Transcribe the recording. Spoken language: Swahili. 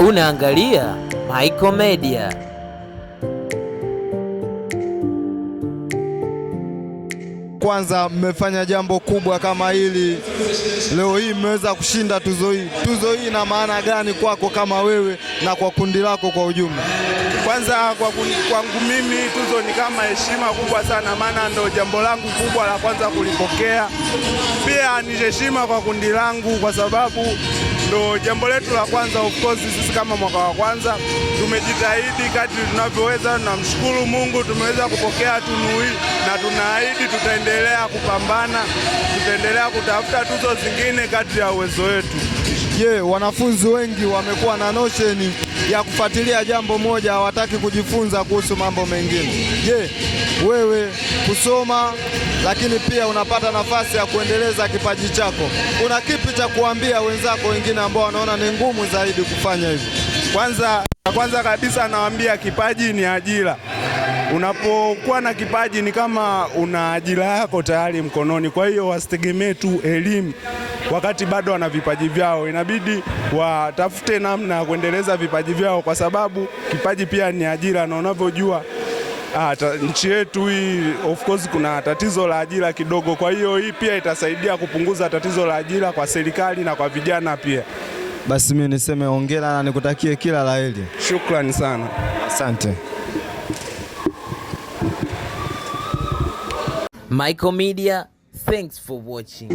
Unaangalia Michael Media. Kwanza mmefanya jambo kubwa kama hili leo hii, mmeweza kushinda tuzo hii. Tuzo hii ina maana gani kwako kama wewe na kwa kundi lako kwa ujumla? Kwanza kwangu mimi tuzo ni kama heshima kubwa sana, maana ndo jambo langu kubwa la kwanza kulipokea. Pia ni heshima kwa kundi langu kwa sababu ndo jambo letu la kwanza. Of course sisi kama mwaka wa kwanza tumejitahidi kadri tunavyoweza. Tunamshukuru Mungu tumeweza kupokea tunu hii, na tunaahidi tutaendelea kupambana, tutaendelea kutafuta tuzo zingine kadri ya uwezo wetu. Je, wanafunzi wengi wamekuwa na notion ya kufuatilia jambo moja, hawataki kujifunza kuhusu mambo mengine. Je, wewe kusoma lakini pia unapata nafasi ya kuendeleza kipaji chako, una kipi cha kuambia wenzako wengine ambao wanaona ni ngumu zaidi kufanya hivyo? Kwanza kabisa nawaambia kipaji ni ajira. Unapokuwa na kipaji ni kama una ajira yako tayari mkononi. Kwa hiyo wasitegemee tu elimu wakati bado wana vipaji vyao, inabidi watafute namna ya kuendeleza vipaji vyao, kwa sababu kipaji pia ni ajira, na unavyojua nchi yetu hii of course kuna tatizo la ajira kidogo. Kwa hiyo hii pia itasaidia kupunguza tatizo la ajira kwa serikali na kwa vijana pia. Basi mimi niseme hongera na nikutakie kila la heri. Shukrani sana. Asante. Michael Media, thanks for watching.